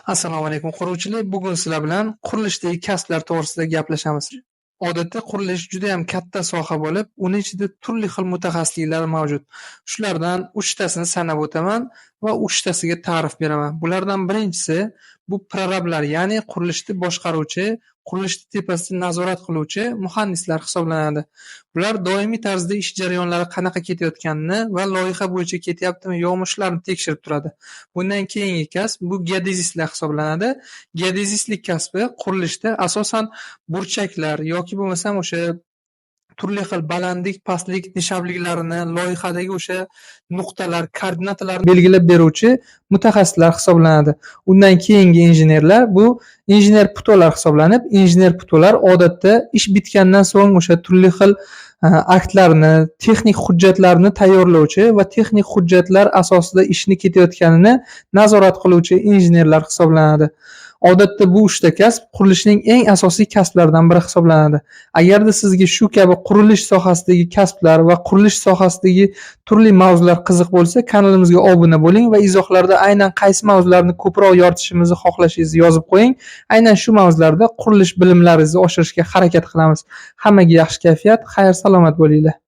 Assalomu alaykum, quruvchilar. Bugun sizlar bilan qurilishdagi kasblar to'g'risida gaplashamiz. Odatda qurilish juda ham katta soha bo'lib, uni ichida turli xil mutaxassisliklar mavjud. Shulardan uchtasini sanab o'taman va uchtasiga ta'rif beraman. Bulardan birinchisi bu prorablar, ya'ni qurilishni boshqaruvchi, qurilishni tepasida nazorat qiluvchi muhandislar hisoblanadi. Bular doimiy tarzda ish jarayonlari qanaqa ketayotganini va loyiha bo'yicha ketyaptimi, yo'qmi, shularni tekshirib turadi. Bundan keyingi kasb bu geodezistlar hisoblanadi. Geodezistlik kasbi qurilishda asosan burchaklar yoki bo'lmasam o'sha turli xil balandlik, pastlik nishabliklarini, loyihadagi o'sha nuqtalar, koordinatalarni belgilab beruvchi mutaxassislar hisoblanadi. Undan keyingi injenerlar bu injener putolar hisoblanib, injener putolar odatda ish bitgandan so'ng o'sha turli xil aktlarni, texnik hujjatlarni tayyorlovchi va texnik hujjatlar asosida ishni ketayotganini nazorat qiluvchi injenerlar hisoblanadi. Odatda bu uchta kasb qurilishning eng asosiy kasblaridan biri hisoblanadi. Agarda sizga shu kabi qurilish sohasidagi kasblar va qurilish sohasidagi turli mavzular qiziq bo'lsa, kanalimizga obuna bo'ling va izohlarda aynan qaysi mavzularni ko'proq yoritishimizni xohlashingizni yozib qo'ying. Aynan shu mavzularda qurilish bilimlaringizni oshirishga harakat qilamiz. Hammaga yaxshi kayfiyat, xayr, salomat bo'linglar.